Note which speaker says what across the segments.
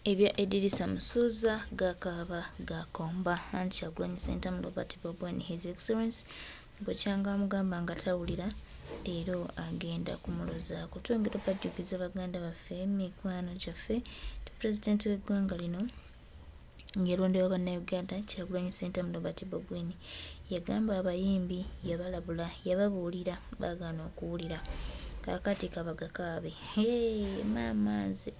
Speaker 1: Ebya Edirisa Musuuza gakaaba gakomba anti Kyagulanyi Ssentamu Robert Bobi Wine His Excellence bukyanga amugamba nga tawulira leero agenda kumulozaako. Twongera obajjukiza baganda baffe mikwano gyaffe nti pulezidenti w'eggwanga lino ng'erondebwa Bannayuganda Kyagulanyi Ssentamu Robert Bobi Wine yagamba abayimbi yabalabula yababuulira baagaana okuwulira kaakati kabagakaabe hee maama nze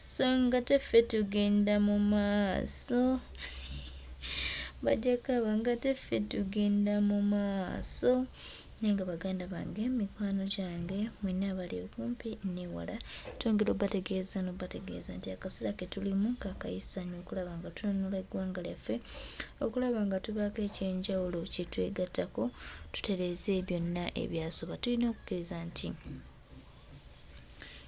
Speaker 1: so nga teffe tugenda mu maaso bajja kaaba nga teffe tugenda mu maaso naye nga baganda bange mikwano gyange mwenna abali okumpi newala twongera obategeeza nobategeeza nti akaseera ke tulimu kakayisanyo okulaba nga tununula eggwanga lyaffe okulaba nga tubaako ekyenjawulo kye twegattako tutereeze byonna ebyasoba tulina okukkiriza nti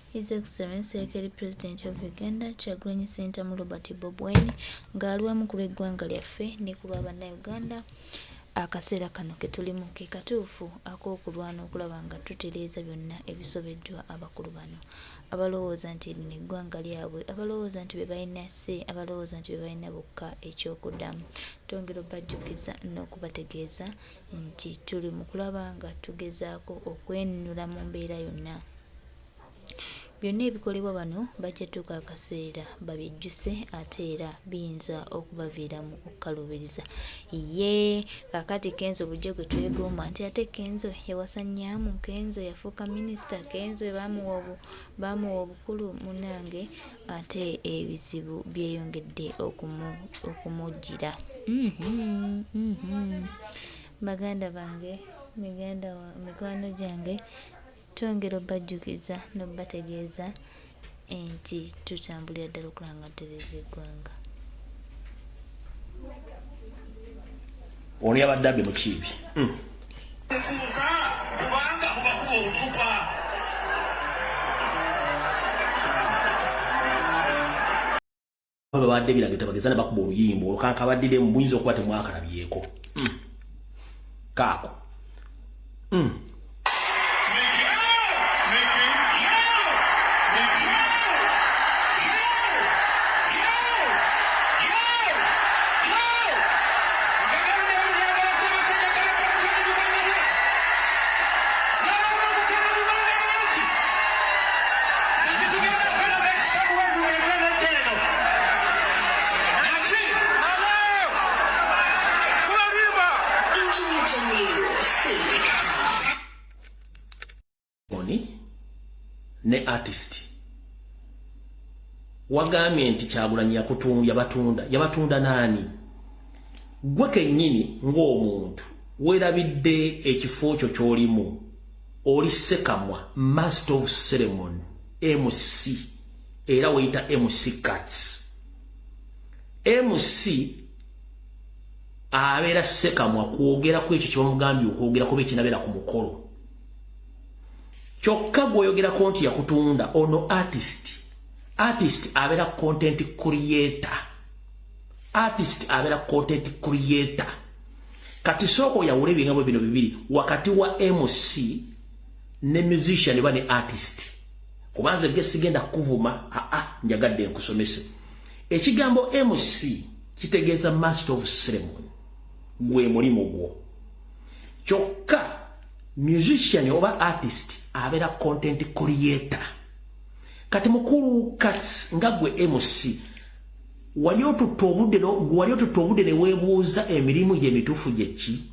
Speaker 1: His Excellency Ekeri President of Uganda Kyagulanyi Ssentamu Robert Bobi Wine ng'ali wamu ku lw'eggwanga lyaffe ne ku lwa Bannayuganda akaseera kano ke tulimu ke katuufu ak'okulwana okulaba nga tutereeza byonna ebisobeddwa abakulu bano abalowooza nti lino eggwanga lyabwe abalowooza nti be balina se abalowooza nti be balina bokka eky'okuddamu twongera obajjukiza n'okubategeeza nti tuli mu kulaba nga tugezaako okwenunula mu mbeera yonna. Byonna ebikolebwa bano bajja tuuka akaseera babyejjuse ate era biyinza okubaviiramu okukaluubiriza. Ye kaakati Kenzo bulijjo gwe twegomba nti ate Kenzo yawasa Nyamu, Kenzo yafuuka minisita, Kenzo baamuwa obukulu munnange ate ebizibu byeyongedde okumujjira. Baganda bange, mikwano gyange twongera obajjukiza n'obategeeza nti tutambulira ddala okulaba nga tutereeza eggwanga.
Speaker 2: Ono yabadde abbe mu kiibi.
Speaker 3: Kubanga mubakuba obucupa.
Speaker 2: Babadde biragiro tabageza ne bakuba oluyimba olwo kankabaddire mu buyinza okuba temwakalabyeko. Kaako. Oni ne artist wagambye nti Kyagulanyi yakutundu yabatunda yabatunda nani gwe kennyini ng'omuntu weerabidde ekifo kyo ky'olimu oli Ssekamwa master of ceremony MC era weyita MC Cats MC abeera Ssekamwa kwogera ku ekyo kyebamugambye okwogera kuba ekinabeera ku mukolo kyokka gwoyogerako nti yakutunda ono artist artist abeera content creator artist abeera content creator kati sooka oyawule ebingabo bino bibiri wakati wa MC ne musician oba ne artist kubanze gwe sigenda kuvuma aa njagadde nkusomese ekigambo MC kitegeeza master of ceremony gwe mulimu gwo kyokka musician oba artist abeera content creator kati mukulu Kats nga gwe MC wali otutta obudde wali otutta obudde ne weebuuza emirimu gye emituufu gye ki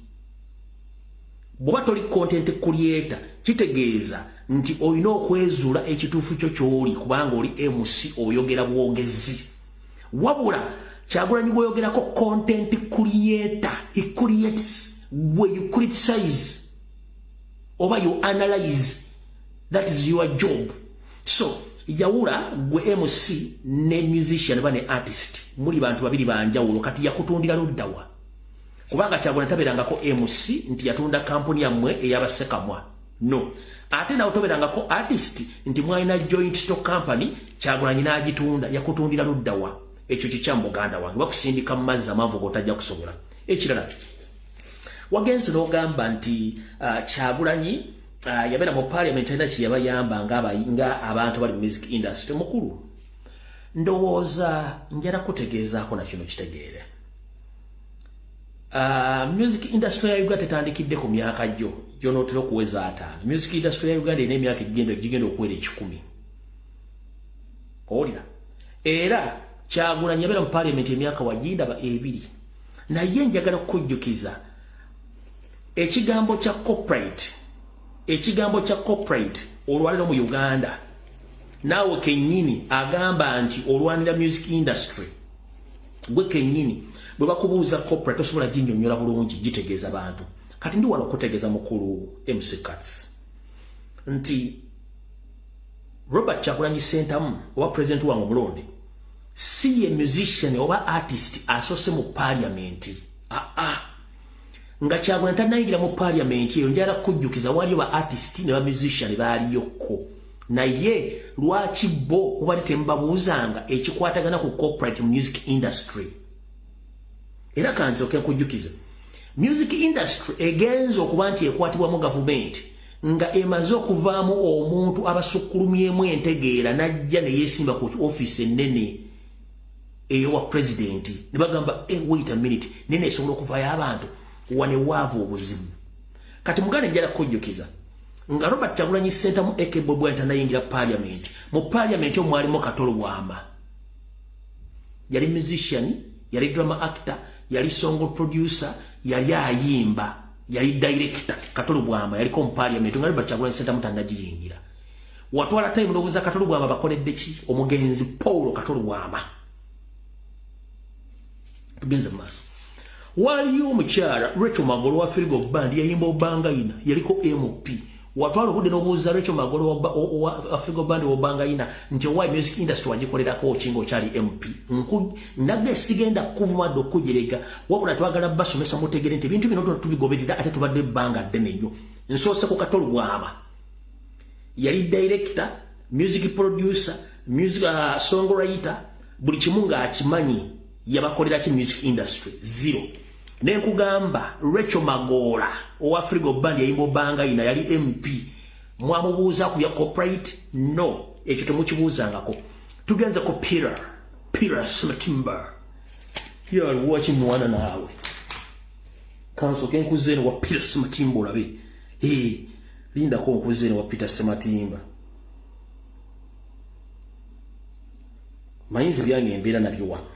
Speaker 2: bw'oba toli content creator kitegeeza nti olina okwezuula ekituufu kyo ky'oli kubanga oli MC oyogera bwogezi wabula Kyagulanyi bw'oyogerako content creator he creates gwe you criticize oba you analyze that is your job so yawula gwe MC ne musician oba ne artist muli bantu babiri banjawulo kati yakutundira luddawa kubanga Kyagulanyi tabeerangako MC nti yatunda kampuni yammwe ey'abasekamwa no ate nawe tobeerangako artist nti mwalina joint stock company Kyagulanyi n'agitunda yakutundira luddawa ekyo kikyamu muganda wange bakusindika mu mazzi amanvu g'otajja kusobola ekirala wagenze n'ogamba nti Kyagulanyi yabeera mu parliament alina kye yabayamba nga abantu bali mu music industry mukulu. Ndowooza njala kutegeezaako na kino kitegeere. Music industry ya Uganda tetandikidde ku myaka gyo gy'onootera okuweza 50. Music industry ya Uganda erina emyaka egigenda okuwera 100. Owulira? Era Kyagulanyi yabeera mu parliament emyaka wagindaba 2. Naye njagala kukujjukiza ekigambo kya copyright, ekigambo kya copyright olwaliro mu Uganda. Naawe kennyini agamba nti olwanira music industry, gwe kennyini bwe bakubuuza copyright tosobola ginnyonnyola bulungi, gitegeeza bantu. Kati ndi wano okutegeeza mukulu MC Kats nti Robert Kyagulanyi Ssentamu oba president wange omulonde si ye musician oba artist asose mu parliament. Nga Kyagulanyi tannayingira mu parliament eyo, njala kujjukiza waliyo ba artist ne ba musician baaliyokko, naye lwaki bo mubadde temubabuuzanga ekikwatagana ku copyright music industry? Era kanzooke nkujjukiza, music industry egenza okuba nti ekwatibwamu gavumenti nga emaze okuvaamu omuntu abasukkulumyemu entegeera n'ajja ne yeesimba ku ofiisi ennene eyowa pulezidenti ne bagamba, "Hey, wait a minute, nene esobola okuvaayo abantu wane waava obuzibu." Kati muganda, njala kukujjukiza nga Robert Kyagulanyi Ssentamu aka Bobi Wine tannayingira parliament, mu parliament omwo mwalimu Kato Lubwama. Yali musician, yali drama actor, yali song producer, yali ayimba, yali director. Kato Lubwama yaliko mu parliament nga Robert Kyagulanyi Ssentamu tannagiyingira. Watwala time n'obuuza Kato Lubwama bakoledde ki? Omugenzi Paul Kato Lubwama. Tugenze mu maaso. Waliyo omukyala Rachel Magolo wa Firigo Band, yayimba Obangayina, yaliko MP. Watwala obudde n'obuuza Rachel Magolo wa Firigo Band Obangayina nti owa music industry wagikolerako ki ng'okyali MP? Nagge sigenda kuvuma dde okujerega, wabula twagala basomesa mutegere nti ebintu bino tubigoberera ate tubadde ebbanga ddene nnyo. Nsoose ku Kato Lubwama. Yali director, music producer, music songwriter, buli kimu ng'akimanyi. Yabakolera ki music industry? Zero. Nenkugamba Rachel Magoola owa Frigo Band yayimba Obangayina, yali MP. Mwamubuuza ku ya copyright? No, ekyo temukibuuzangako. Tugenze ku Peter Sematimba. Yaliwaki mwana naawe? Kansooke nkuzeeno wa Peter Sematimba olabe. Hey, lindako nkuzeeno wa Peter Sematimba. Mayinzi byange embeera nabyo wano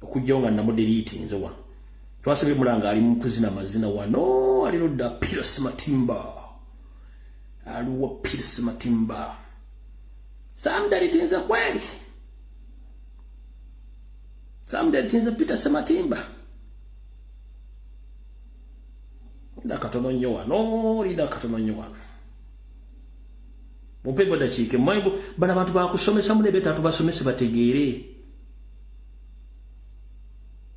Speaker 2: okugjawo nga namuderiitinze wano. Twasabye mulanga ali mu kuzina mazina wano, ali ludda. Peter Sematimba aliwo? Peter Sematimba samuderiitinze kweri, samuderiitinze Peter Sematimba. Linda katono nnyo wano, linda katono nnyo wano, mumpe dakiika. Bano abantu bakusomesa mune, beetaaga basomese bategeere,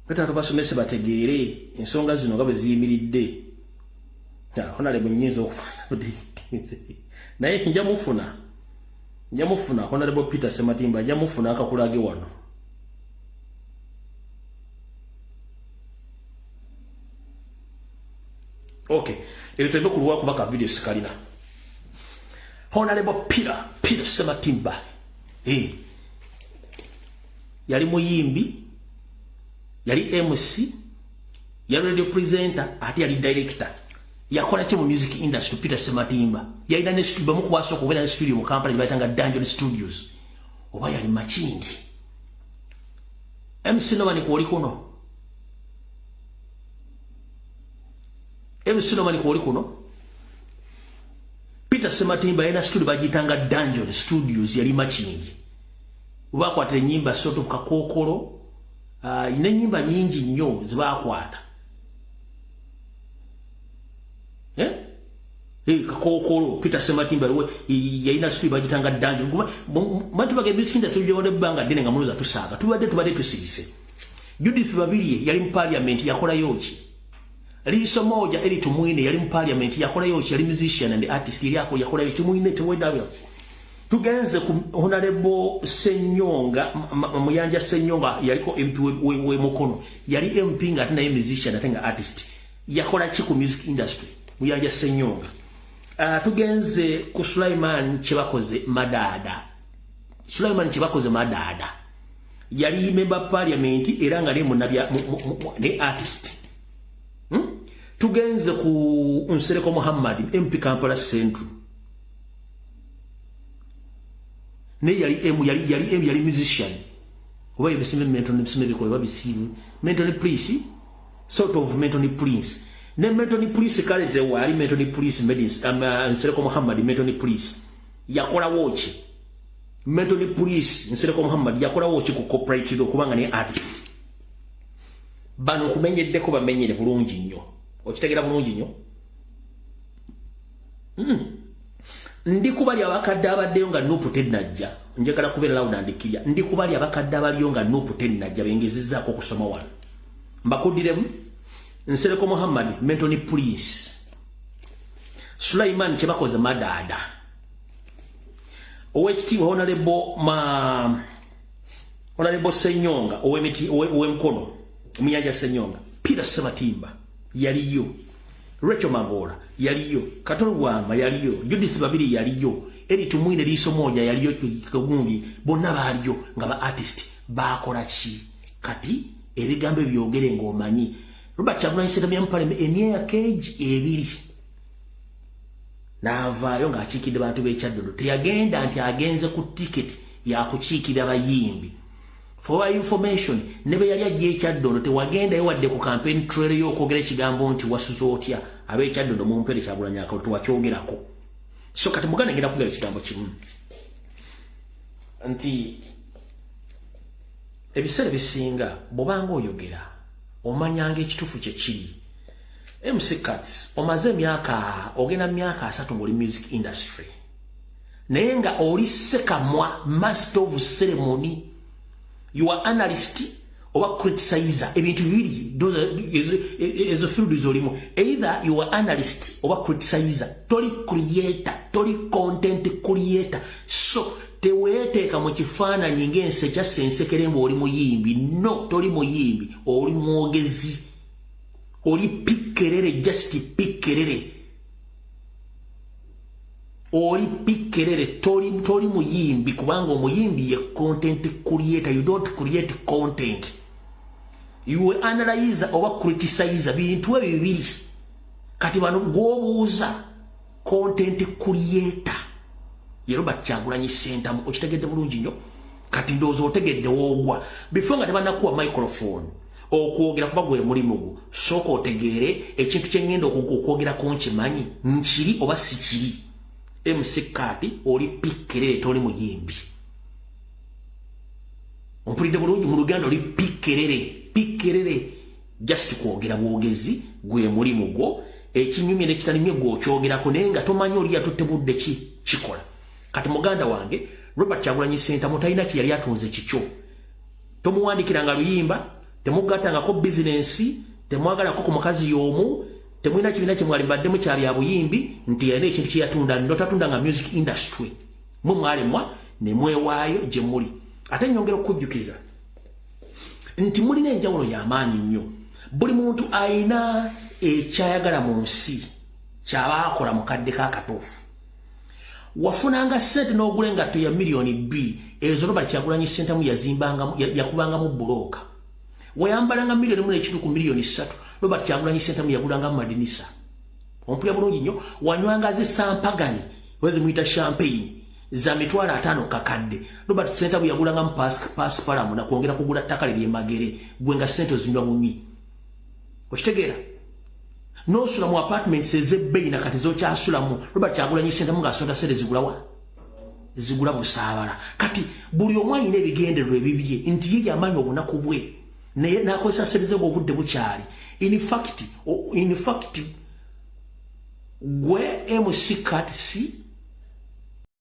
Speaker 2: beetaaga basomese bategeere ensonga zino nga bwe ziyimiridde. Honorable nyinza okufaanana, naye nja mufuna, nja mufuna. Honorable Peter Sematimba nja mufuna akakulage wano. Okay, ebyo tuleme kulwa kuba ka video sikalina. Honorable Peter Sematimba, eh, yali muyimbi, yali MC, yali radio presenter, ate yali director. Yakola ki mu music industry? Peter Sematimba yalina ne studio, bamukwasa okubeera ne studio mu Kampala gye bayitanga Dungeon Studios, oba yali Makindi. MC Noman kwoli kuno, MC Noman kwoli kuno. Peter Sematimba yalina studio bagiyitanga Dungeon Studios, yali Makindi. Bakwata ennyimba sort of Kakookolo, n'ennyimba nyingi nnyo zebakwata, eh? Hey, Kakookolo, Peter Sematimba yalina studio bagitanga Dungeon. Bantu bage music industry tujja ebbanga ddene nga muloza tusaaga, tubadde tusirise. Judith Babirye yali mu parliament, yakolayo ki? Liiso Moja Eri Tumwine yali mu parliament, yakolayo ki? Yali musician and artist, yali yakolayo ki? Mwine tewedabyo. Tugenze ku Honorable Senyonga, Muyanja Senyonga, yaliko MP we Mukono, yali MP nga ate naye musician ate nga artist. Yakola ki ku music industry Muyanja Senyonga? Tugenze ku Sulaiman Kyebakoze Madaada. Sulaiman Kyebakoze Madaada Yali member parliament era nga ne munnabya ne artist. Tugenze ku Nsereko Muhammad, MP Kampala Central. Ne yali M yali yali M yali musician. Oba ebisime Menton ebisime bikola babisibu. Menton Prince, sort of Menton Prince. Ne Menton Prince kale te wali Menton Prince Medis Nsereko Muhammad Menton Prince. Yakola wochi. Menton Prince Nsereko Muhammad yakola wochi ku corporate do kubanga ne artist. Bano kumenyeddeko bamenyere bulungi nnyo. Okitegera bulungi nnyo. Ndi kubali abakadde abaddeyo nga NUP tennajja. Njagala kubeera loud and clear. Ndi kubali abakadde abaliyo nga NUP tennajja bengezezzaako okusoma wano. Mbakuddiremu. Nsereko Muhammad, Mentoni Police. Sulaiman Kyebakoze Madaada. Owekitiibwa Honorable Ssenyonga ow'emiti ow'emikono Omuyanja Ssenyonga, Peter Ssebatimba yaliyo, Rachel Magoola yaliyo, Kato Lubwama yaliyo, Judith Babiri yaliyo, Eri Tumwine Liiso Moja yaliyo, Kagundi bonna baaliyo nga ba artist. Baakola ki? Kati ebigambo ebyogere ng'omanyi Robert Kyagulanyi Ssentamu yamupala emyaka egi 2 n'avaayo ng'akiikidde bantu b'e Kyaddondo. Teyagenda nti agenze ku tiketi yakukiikirira bayimbi. For our information, ne bwe yali ajja e Kyaddondo tewagendayo wadde ku campaign trail y'okwogera ekigambo nti wasuze otya ab'e Kyaddondo mumpere Kyagulanyi akalulu, tewakyogerako. So kati muganda ngenda kugera ekigambo kimu nti ebiseera ebisinga bw'obanga oyogera omanyanga ekituufu kye kiri. MC Kats, omaze emyaka ogenda myaka 30 ng'oli music industry, naye nga oli sekamwa, master of ceremony. You are analyst oba criticizer, ebintu bibiri ezo field zolimu. Either you are analyst oba criticizer, toli creator, toli content creator. So teweeteeka mu kifaananyi ng'ensekya sensekere ng'oli muyimbi. No, toli muyimbi, oli mwogezi, oli pikerere, just pikerere, oli pikerere, toli muyimbi, kubanga omuyimbi ye content creator. You don't create content, you analyze oba criticize, bintu ebyo bibiri. Kati bano gw'obuuza content creator ye Robert Kyagulanyi Ssentamu. Okitegedde bulungi nnyo. Kati ndowooza otegedde woogwa. Before nga tebannakuwa microphone okwogera, kuba gwe mulimu gwo, sooka otegeere ekintu kye ŋŋenda okwogerako nkimanyi nkiri oba sikiri. MC Kati, oli pikerere, toli muyimbi. Ompulidde bulungi? Mu Luganda oli pikerere, pikerere, just kwogera bwogezi gwe mulimu gwo. Ekinyumye nekitanyumye gwokyogerako, naye nga tomanyi oli yatutte budde ki kikola. Kati muganda wange Robert Kyagulanyi Ssentamu talina kye yali atunze kikyo. Tomuwandikiranga luyimba, temugattangako bizinensi, temwagalako ku mukazi y'omu, temulina kibiina kye mwali mbaddemu kya bya buyimbi nti yalina ekintu kye yatunda. No, tatunda nga music industry. Mwe mwalemwa ne mwewaayo gye muli. Ate nyongera okukujjukiza nti mulina enjawulo y'amaanyi nnyo. Buli muntu ayina ekyayagala mu nsi kyaba akola mu kadde kakatuufu. Wafunanga ssente n'ogula engatto ya 2 miliyoni, ezo Robert Kyagulanyi Ssentamu yazimbangamu, yakubangamu bulooka. Wayambalanga 1.5 miliyoni ku 3 miliyoni, Robert Kyagulanyi Ssentamu yagulangamu madinisa. Ompulira bulungi nnyo? Wanywanga zisampagani wezimuyita champagne za 50,000 kakadde, Robert Ssentamu yagulangamu pasipalamu nakwongera kugula ttaka lye Magere. Gwe nga ssente ozinywa bunywi. Okitegeera? Nosula mu apartments ez'ebbeeyi nakati zokyasulamu, Robert Kyagulanyi Ssentamu ng'asonda ssente zigulawa? Zigula busaabala. Kati buli omu alina ebigendererwa ebibye nti ye yamanyi obunaku bwe, naye n'akozesa ssente ze ng'obudde bukyali. In fact gwe MC Kats.